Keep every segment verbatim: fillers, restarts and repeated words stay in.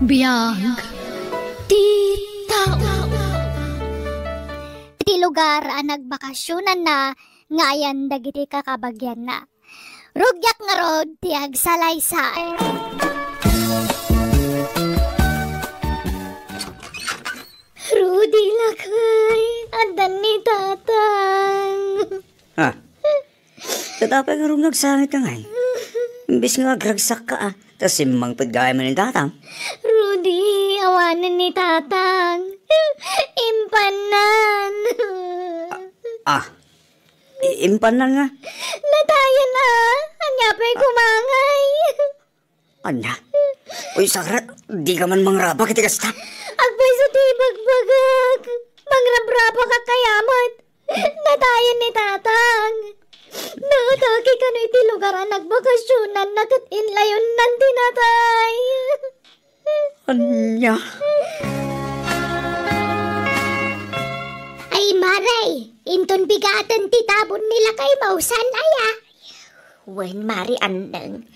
Biag ti tao. Iti lugar a nagbakasionanna nga ayan dagiti kakabagianna. Rugiak ngarud ti agsalaysay. Rudy, lakay, addan ni Tatang. Ah, ket apay ngarud nga agsangit ka ngay? Imbes nga agragsakka, a, ta simmangpet gayam ni Tatang. Rudy, awanen ni Tatang. Impannan. Ah, ah. I-, impannan nga? Natayen, a. Ania pay koma ngay? Ania? Uy, Sara, dika man mangrabak iti kasta. Agpayso ti ibagbagak. Mangrabrabakak kaya met. Natayen ni Tatang. Naatake kano iti lugar a nagbakasionanna ket inlayonnan ti natay. Ania? Ay, Mare, inton bigaten ti tabon ni lakay mo, saan aya? Wen, Mare Anneng.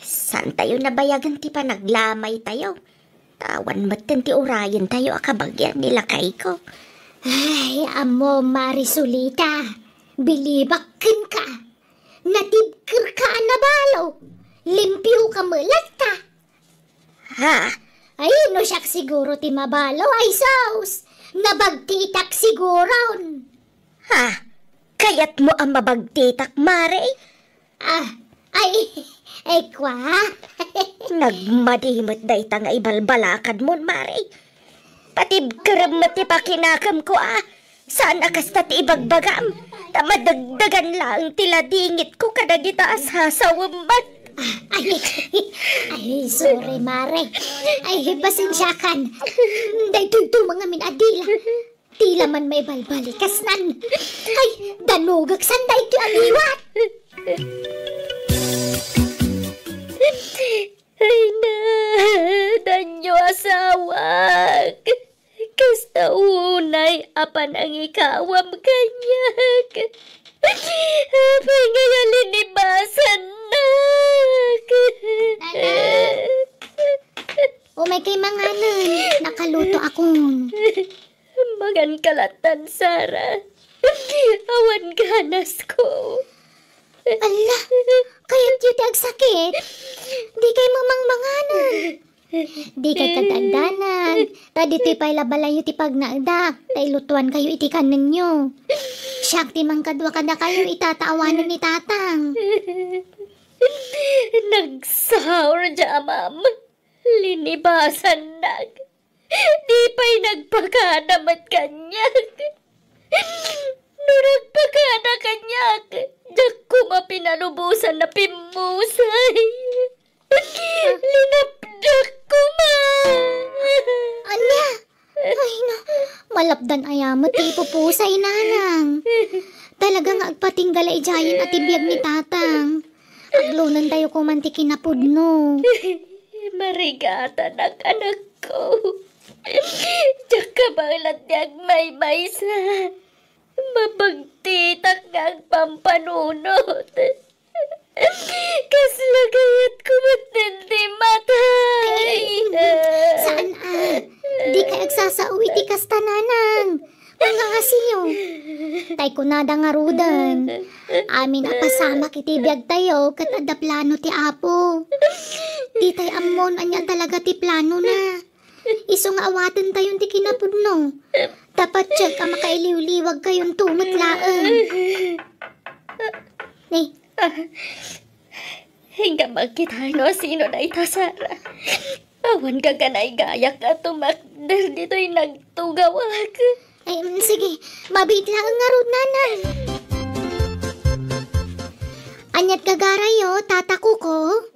Saantayo nabayagen ti panaglamaytayo. Ta awan metten ti urayentayo a kabagian ni lakayko. Ay, ammo, Mare Solita. Bilibak kenka. Natibkerka a nabalo. Limpioka met latta. Ha? Ay, no siak siguro ti mabalo, ay sus! Nabagtitak siguron. Ha? Kayatmo a mabagtitak, Mare? Ah, ay, ay, kwa? Nagmadi met dayta nga ibalbalakadmon, Mare. Patibkerem met ti pakinakemko, a. Saan a kasta ti ibagbagam, ta madagdagan laeng ti ladingitko kadagita a sasawem met. Ah, ay, ay, sorry, Mare. Ay, pasensiakan. Daytoy tumang amin a dila. Dila man maibalbalikasnan. Ay, danogak saan daytoy a liwat. Ay na, danyo asawak. Kasta unay a panangikawam kaniak. Apay nga linibasannak? Anak! Umay kay manganen, nakaluto akon. Mangan ka lattan, Sara. Awan ganasko. Alla, kayatyo ti agsakit? Di kay mamangmanganen. Di kay kadagdanag. Ta ditoy pay la balayyo ti pagnaedak. Ta ilutuan kayo iti kanenyo. Siak ti mangkadua kadakayo, ita, ta awanen ni Tatang. Nagsaur diay amam. Linibasannak. Di pay nagpakada met kaniak. No nagpakada kaniak, diak koma pinalubosan a pimmusay. Linapdak koma. Ania? Ay, no. Malapdan aya met ti ipupusay, nanang. Talaga nga agpatingga la idiayen a ti biag ni Tatang. Aglonentayo koman ti kinapudno. Marigatanak, anakko. Diak kabaelan ti agmaymaysa. Mabagtitak nga agpampanunot. Kasla kayatko met ti matay. Ay, saan a? Di kay agsasao iti kasta, nanang. Nga asino? Tay kunada ngaruden, amin a pasamak iti biagtayo ket adda plano ti Apo. Ditay ammon ania talaga ti planona. Isu nga awatentayon ti kinapudno. Ta patien a makailiwliwagkayonto met laeng. Ni, Inka makita no sino dayta, Sara. Awan gaganaygayaka a tumakder ditoy nagtugawak. Ay, mm, sige, mabiit laeng ngarud, nanang. Aniat gagarayo, Tata Kuko?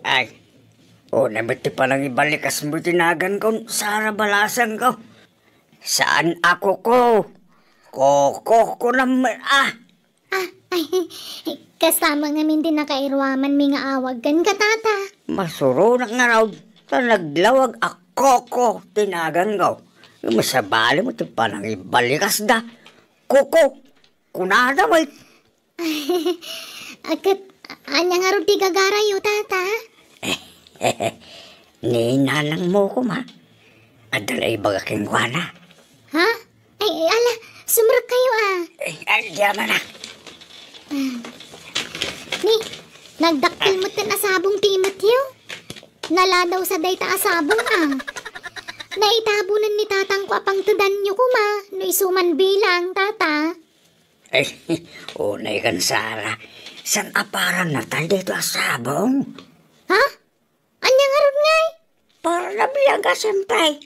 Ay, una met ti panangibalikasmo ti naganko, Sara Balasangko. Saan a Kuko? Koko kunam met, ah. Ah, ay, kasta met ngamin ti nakairuamanmi nga awag kenka, Tata. Masuronak ngarud ta naglawag a Koko ti naganko. Masabali met ti panangibalikasda. Koko, kunada met. A, ket ania ngarud ti gagarayo, Tata? Ni nanangmo koma, adda la ibaga kenkuana. Ha? Ay, ala, sumrekkayo, a. Ay, ay, di man, a. Ah. Ni, nagdakkel metten a sabong ti imetyo. Naladaw sa dayta a sabong, a. Naitabonen ni tatangko a pangtedanyo koma, no isu man bilang, tata. Ay, unay kan Sara. Saan a parang natay dayta a sabong? Ha? Ania ngarud ngay? Para nabiag a, siyempre.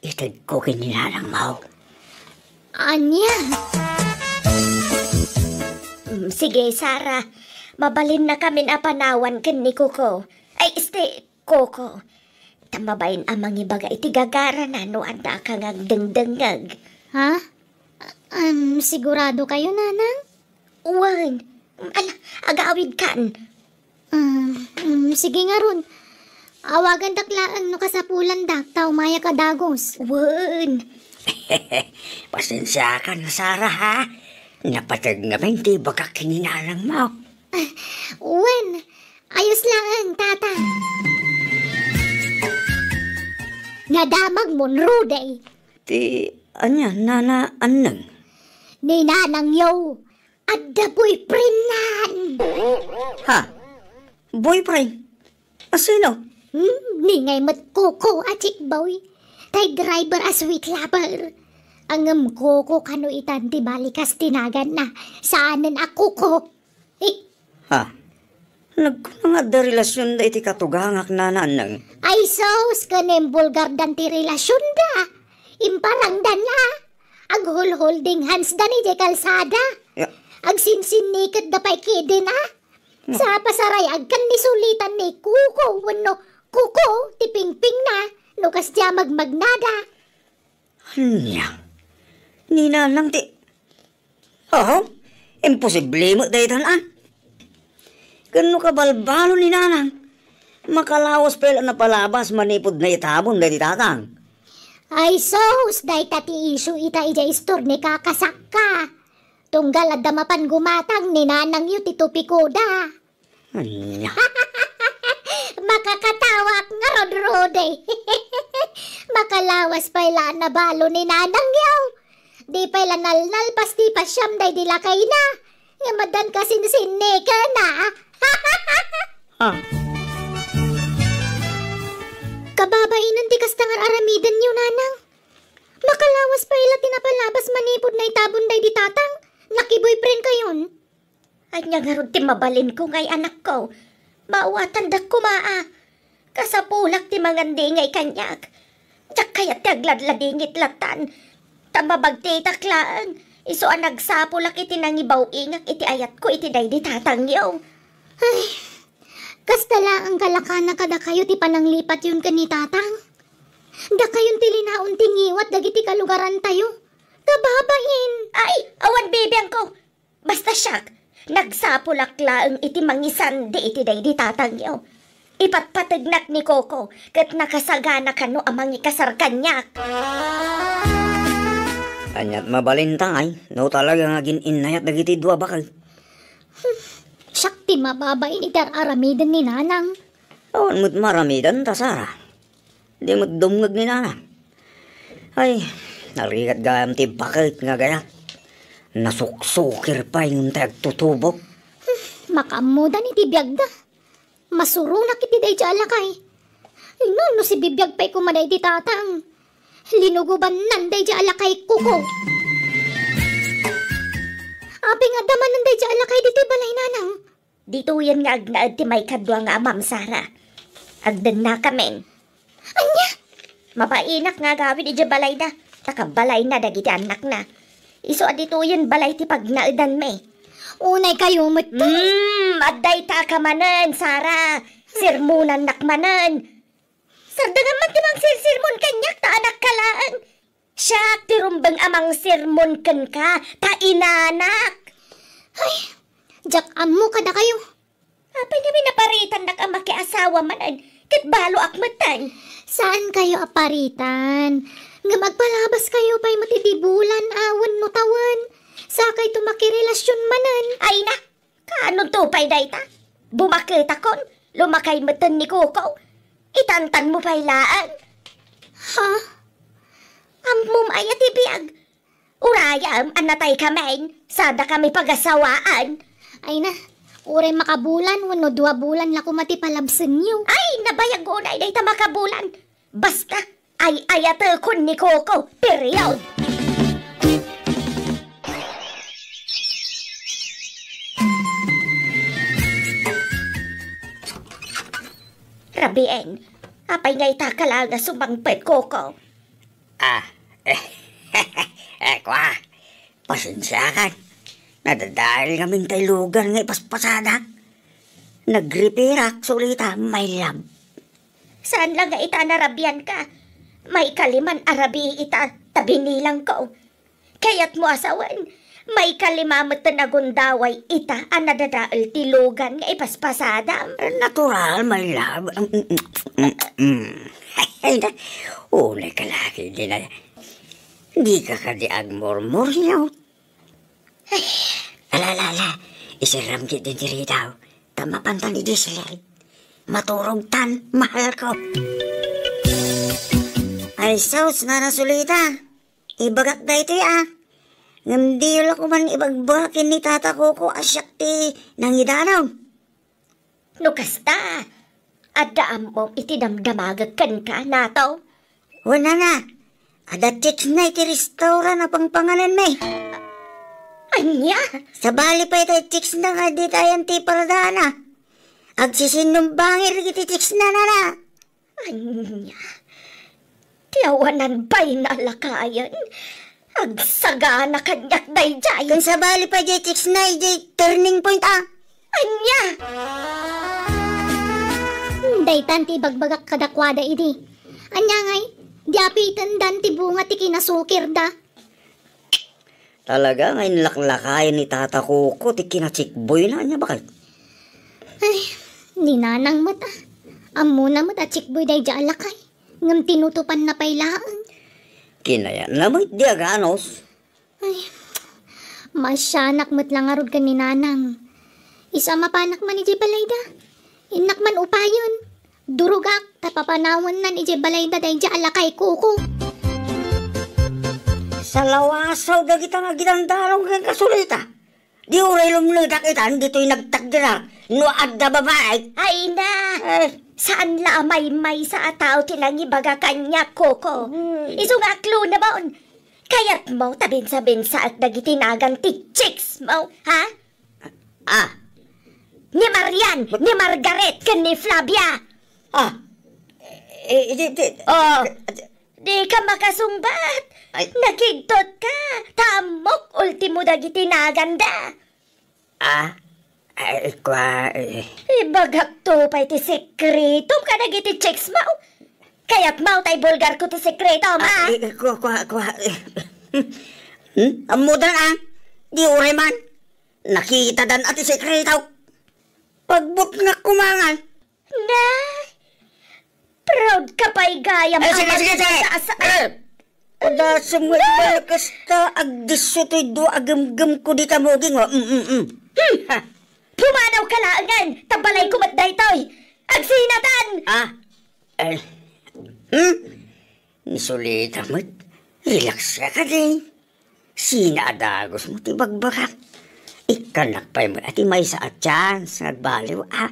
Itedko ken ni nanangmo. Ania? Mm, sige, Sara. Mabalinnakamin a panawan ken ni Coco. Ay, este, Coco. Ta mabain a mangibaga iti gagarana no adda a kangag dengdengngeg. Ha? Um, sigurado kayo, Nanang? Wen. Ala, agawidkan. Um, um, sige ngarud. Awagandak laeng no kasapulandak ta umayak a dagus. Wen. Pasensiakan, Sara, ha? Napateg ngamin ti ibagak ken ni nanangmo. Ah, wen. Ayos laeng, tata. Nadamagmon, Rudy. Ti ania, Nana Anneng? Ni nanangyo, adda boyfriendnan. Ha? Boyfriend? A sino? Hmm, ni ngay met Coco a chick boy. Tay driver a sweet lover. Ngem Coco kano itan ti balikas ti naganna. Saanen a Coco. Eh. Ha? Nagkuna nga adda relasionda iti katugangak, Nana Anneng. Ay sus, ken imbulgardan ti relasionda. Imparangdan la. Aghulholding handsdan idiay kalsada. Ya. Agsinsinniketda pay kidin, a. Hmm. Sa pasarayag ken ni sulitan ni Kuko wenno Kuko ti pingpingna no kasdiay a magmagnada. Ania? Ni nanang ti Aho, imposible met daytan, a. Ken no kabalbalo ni nanang, makalawas pay la napalabas manipud naitabon daydi tatang. Ay sus, dayta ti isu ita idiay istor ni kakasakka. Tunggal adda mapan gumatang ni nanangyo ti tupikoda. Ania? Makakatawak ngarud, Rudy. Makalawas pay la a nabalo ni nanangyo. Di pay la nalnalpas ti pasiam daydi lakayna. Ngem addan kasinsinnikenna. Ah. Kababainen ti kasta nga ar-aramidenyo, nanang. Makalawas pay la ti napalabas manipud naitabon daydi tatang. Nakiboyfriend kayon. Ania ngarud ti mabalinko ngay anakko? Maawatandak koma a. Kasapulak ti mangandingay kaniak. Diak kayat ti agladladingit latan. Ta mabagtitak laeng, isu a nagsapulak iti nangibaw-ingak iti ayatko iti daydi tatangyo. Ay, kasta laeng kalakana kadakayo ti pananglipatyon ken ni tatang. Dakayon ti linaon ti ngiwat dagiti kalugarantayo. Kababain. Ay, awan bibiangko. Basta siak, nagsapulak laeng iti mangisandi iti daydi tatangyo. Ipatpategnak ni Coco, ket nakasagana kano a mangikasar kaniak. Aniat mabalinta ngay, no talaga nga agin-innayat dagiti dua baket? Hmm, siak ti mababain iti ar-aramiden ni nanang. Awan met maramiden ta, Sara. Di met dumngeg ni nanang. Ay, narigat gayam ti baket nga agayat. Nasuksukir pay ngem tay agtutubo. Hmm, makaammodan iti biagda. Masuronak iti daydiay a lakay. Ay, no, no sibibiag pay koma daydi tatang. Linugubannan daydiay a lakay, Kuko. Apay nga adda manen daydiay a lakay ditoy balay, nanang? Ditoyen nga agnaed ti maikadua nga amam, Sara. Agdennakamin. Ania? Mabainak nga agawid idiay balayda, ta kabalayna dagiti annakna. Isu a ditoyen balay ti pagnaedanmi. Unay kayo met. Hmm, adda ita ka manen, Sara. Sermonannak manen. Sardengan man ti mangsersermon kaniak ta anakka laeng. Siak ti rumbeng a mangsermon kenka ta inanak. Ay, diak ammo kadakayo. Apay ngamin a paritannak a makiasawa manen ket baloak metten? Saan kayo a paritan? Ngem agpalabas kayo pay met iti bulan a wenno tawen. Sakayto makirelasyon manen. Ay na, kaanonto pay dayta? Bumaketakon, lumakay metten ni Coco. Itantanmo pay laeng. Ha? Ammom aya ti biag? Urayem a nataykamin, sadakami pagasawaan. Ay na, uray makabulan wenno dua bulan la koma ti palabsenyo. Ay, nabayag unay dayta makabulan. Basta, ay-ayatekon ni Coco, period. Rabien, apay nga ita ka la nga sumangpet, Coco? Ah, eh, kua, pasensiakan. Nadadael ngamin tay lugan nga ipaspasada. Nagripirak, Sulita, my love. Saan la nga ita narabian ka? Maikaliman a rabii ita, ta binilang ko. Kayatmo a sawen, maikalima met ti nagundaway ita a nadadael ti lugan nga ipaspasadam. Natural, my love. Mm, mm, mm, mm. Ay, na, unay ka lagi, di na. Di ka kadi agmurmuriaw. Ay, ala, ala, ala. Isiram ki din diri daw. Ta mapantan idi silay. Maturog tan, mahal ko. Ay, sus, Nana Sulita. Ibagak daytoy, a. Ngem diyo la koman ibagbaga ken ni Tata Coco a siak ti nangidanom. No kasta, adda ammom iti damdamagek kenka, Nato? Wen, Nana, adda chicks na iti restaurant a pangpangananmi. Ania? Sabali pay tay chicks na nga ditayan ti paradaana. Agsisinnumbangir iti chicks na, Nana. Ania? Ti awanan bayna a lakayen? Agsagana kaniak daydiay. Ken sabali pay diay chicks na idiay turning point, a. Ania? Daytan ti ibagbagak kadakuada idi. Ania ngay, di apitendan ti bunga ti kinasukirda. Talaga nga inlaklakayen ni Tata Coco ti kinachikboyna, ania, baket? Ay, ni Nanang met, a. Ammona met a chikboy daydiay a lakay. Ngem tinutopanna pay laeng. Kinayatna met di aganos. Ay, maasianak met la ngarud ken ni Nanang. Isu a mapanak man idiay balayda, innak man upayen. Durogak ta papanawennan idiay balayda daydiay a lakay, Coco. Salawasaw dagita nga agidandanong kenka, Sulita. Di uray lumnedak itan ditoy nagtakderak no adda babaik. Ay na! Eh. Saan la a maymaysa a tao ti nangibaga kaniak, Coco? Hmm. Isu nga aklonamon. Kayatmo ta binsa-binsaek dagiti nagan ti chicks mo, ha? Ah. Ni Marian, ni Margaret, ken ni Flavia. Ah. Eh, di, di, Oh. Di ka makasungbat. Ay. Nakigtot ka. Ta ammok ultimo dagiti naganda. Ah? Ay, kua, eh. Ibagak to pay ti sekretom kadagiti chicks mo. Kayatmo ta ibulgar ko ti sekretom, ah? Ay, eh, kua, kua, kua, eh. Hmm? Ammodan, ah? Di uray man. Nakitadan a ti sekreto. Pagbutngak kumangan. Na? Proud ka pay gayam. Eh, sige, sige, sige. Taas, ah. Eh, adasem nga ibalkas ta, agdisso toy dua a gemgem ko dita muging, oh. Mm, mm, mm. Hmm. Ha. Pumanaw ka laengen, ta balay ko met daytoy. Agsinatan! Ah. Eh. Hmm? Ni Sulita met, relax ka kadi. Sina a dagus mo ti bagbagak? Ikkannak pay met a ti maysa a chance nga agbaliw, a.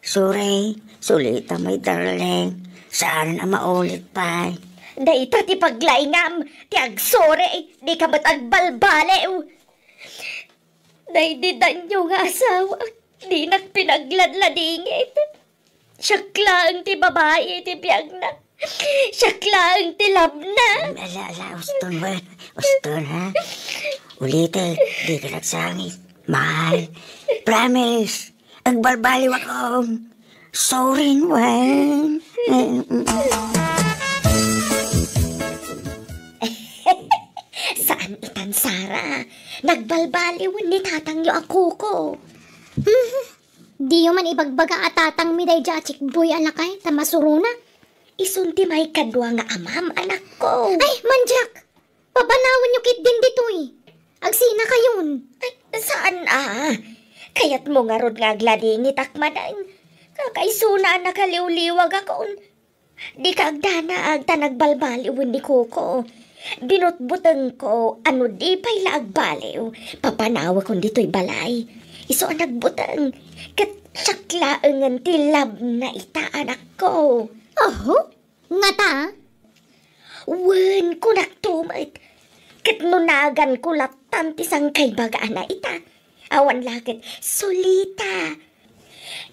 Sorry, Sulita, my darling. Saan a maulit pay. Dayta ti paglaingam, ti agsorry, di ka met agbalbaliw. Daydi danyo nga asawak, dinak pinagladladingit. Siak laeng ti babai iti biagna. Siak laeng ti labna. Ala, ala, uston, wen. Uston, ha? Ulitek, di ka nagsangit. Mahal. Promise. Agbalbaliw ako. Sorry, wen. Saan itan, Sara? Nagbalbaliw ni tatangyo a Coco. Diyo man ibagbaga a tatangmi daydiay a chikboy a lakay, ta masurona. Isun ti maikadua nga amam, anakko. Ay, mandiak! Papanawenyo ketdin ditoy. Agsinakayon. Ay, saan a? Kayatmo ngarud nga agladingitak manen? Kakaisuna a nakaliwliwagakon. Dika agdanag ta nagbalbaliwen ni Koko. Binutbutengko a no di pay la agbaliw, papanawakon ditoy balay. Isu a nagbuteng, ket siak laengen ti labna ita, anakko. Oho? Ngata? Wen, kunakto met. Ket no naganko lattan ti sangkaibagaan a ita, awan la ket Sulita.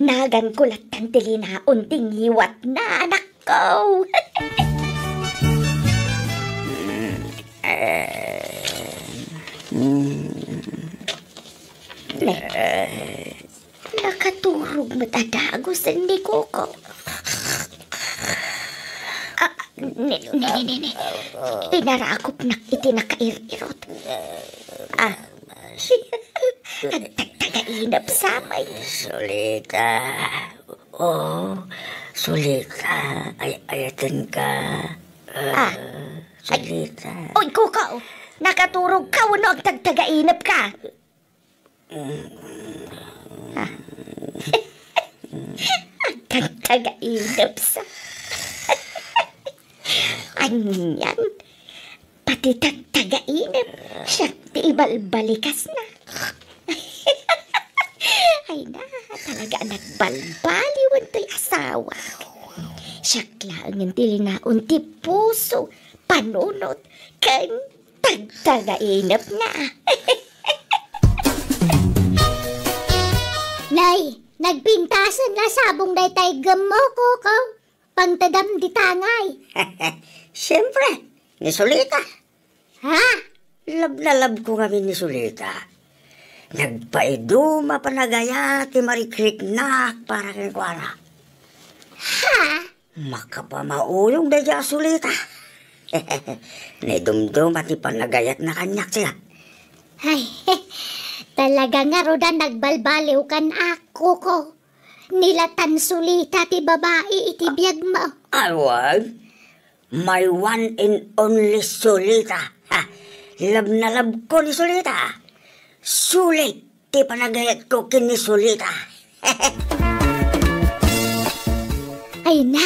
Naganko lattan ti linaon ti ngiwatna, anakko. Ne. Nakaturog met a dagusen ni Koko. Ah, ne, ne, ne, ne, ne. Pinarakopnak iti nakair-irot. Ah. Agtagtagainep sa met. Sulita. Oh, Sulita. Ay, ayatenka. Ah. Ay. Sulita. Oy, Koko. Nakaturogka wenno agtagtagainepka? Ah. Agtagtagainep sa. Anian? Pati tagtagainep, siak ti ibalbalikasna. Ay na, talaga a nagbalbaliwen toy asawak. Siak laengen ti linaon ti puso, panunot, ken tagtagainepna. Nay, nagpintasen la sabong daytay gemmo, Koko. Pangtedam di tangay. Siempre, ni Sulita. Ha? Love na love ko ngamin ni Sulita. Nagpaiduma panagayat ti marikriknak para kenkuana. Ha? Makapamauyong daydiay a Sulita. Naidumduma ti panagayatna kaniak, siya. Ay, talaga ngarud a nagbalbaliwkan, Koko. Ni latan Sulita ti babai iti biagmo. Awan. My one and only Sulita. Ha, love na love ko ni Sulita. Sulit ti panagayatko ken ni Sulita. Ay na,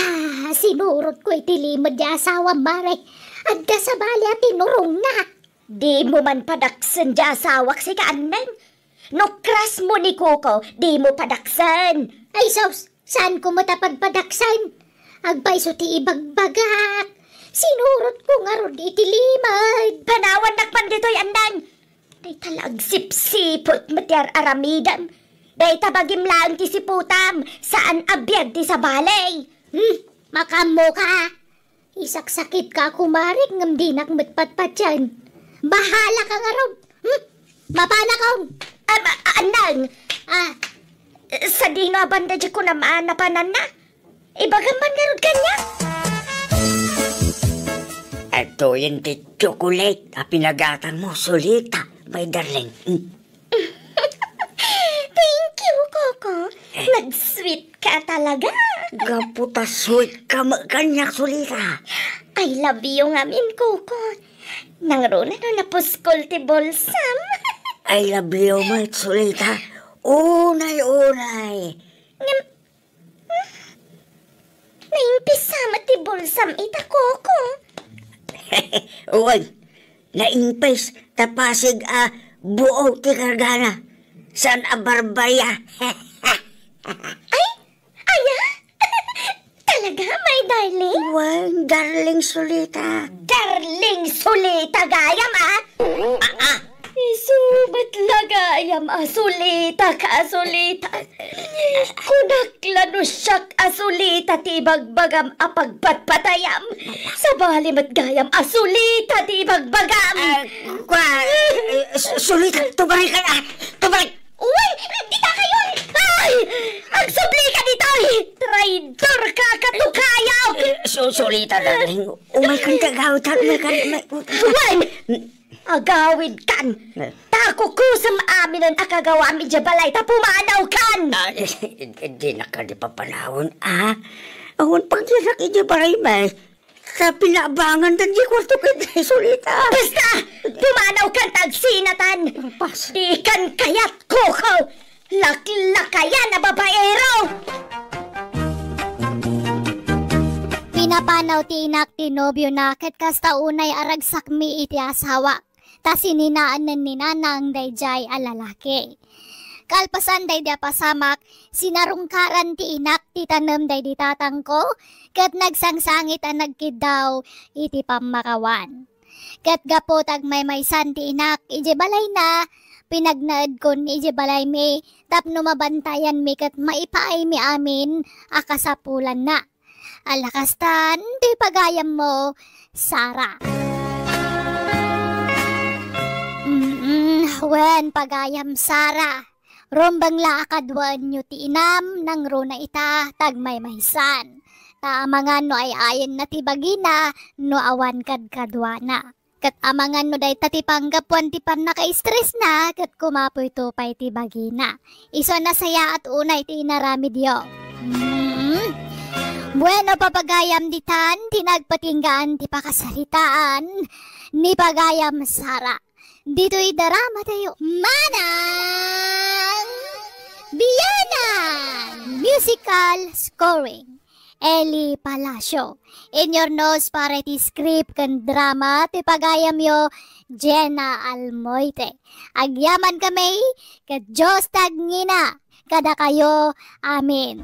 sinurotko iti limed ti asawam, Mare. Adda sabali a tinurongna. Dimo man padaksen ti asawak, sika, Anneng. No crush mo ni Koko, dimo padaksen. Ay sus, saanko met a pagpadaksen? Agpayso ti ibagbagak. Sinurotko ngarud iti limed. Panawannak man ditoy, Anneng. Dayta la agsipsiput met ti ar-aramidem. Dayta bagim laeng ti siputam, saan a biag ti sabali. Hmm, makaammoka. Isaksakitka a kumarik ngem dinak met patpatien. Bahalaka ngarud. Hmm? Mapanakon. Ah, ma-, ah, Anneng. Ah. Sadino a banda diay kunam a napananna? Ibagam man ngarud kaniak. Adtoyen ti chocolate a pinagatangmo, Sulita, my darling. Hmm. Thank you, Koko. Eh. Nag-sweet ka talaga. Gapu ta sweet ka met kaniak, Sulita. I love you ngamin, Koko. Nangruna no napuskol ti bulsam. I love you met, Sulita. Unay-unay. Ngem, hmm? Naimpis sa met ti bulsam ita, Koko. Wen, naimpis ta pasig a buo ti kargana. Saan a barbaria. Ay, aya? Talaga, my darling? Wen, darling Sulita. Darling Sulita gayam, a? Ah, ah. Isu met la gayam a Sulitak a Sulita. Kunak la no siak a Sulita ti ibagbagam a pagpatpatayam. Sabali met gayam a Sulita ti ibagbagam. Ah, kua, eh, Su-, Sulita, tumarik ka, ah, tumarik. Uy, dita kayo! Ay! Agsubli ka ditoy! Traidor ka, katukayaw! Eh, Su-, Sulita, darling. Umay kan ti agawid, umay kan, umay. Wen! Agawid kan! Eh. Ta kukusem aminen a kagawam idiay balay ta pumanaw kan! Ah, eh, eh, eh, dinak kadi papanawon, ah. Awan pagyanak idiay balay, may. Ta pinabangan dan di kwarto ket Sulita. Basta! Pumanaw kan ta agsinatan! Pas. Di kan kayat, Koko! Laklakayan a babaero! Napanaw ti inak ti nobiona ket kasta unay a ragsakmi iti asawak, ta sininaen ni nanang daydiay a lalaki. Kalpasan daydi a pasamak, sinarungkaran ti inak ti tanem daydi tatangko, ket nagsangsangit a nagkiddaw iti pammakawan. Ket gapu ta agmaymaysan ti inak iti balayna, pinagnaedkon iti balaymi tapno mabantayanmi ket maipaaymi amin a kasapulanna. Ala kastan, ti pagayammo, Sara. Mm, wen, pagayam, Sara. Rumbeng la a kaduaenyo ti inam, nangruna ita, ta agmaymaysan. Ta amangan no ay-ayenna ti bagina, no awan kadkaduana. Ket amangan no dayta ti panggapuan ti pannaka-stressna, ket kumapoyto pay ti bagina. Isu a nasayaat unay ti inaramidyo. Mm. Bueno, papagayam ditan, ti nagpatinggaan ti pakasaritaan ni pagayam Sara. Ditoy drama tayo. Manang Biyanan! Musical scoring, Eli Palacio. Inyurnos para iti script ken drama ti pagayamyo, Jenna Almoite. Agyaman kami, ket Dios ti agngina kadakayo. Amen.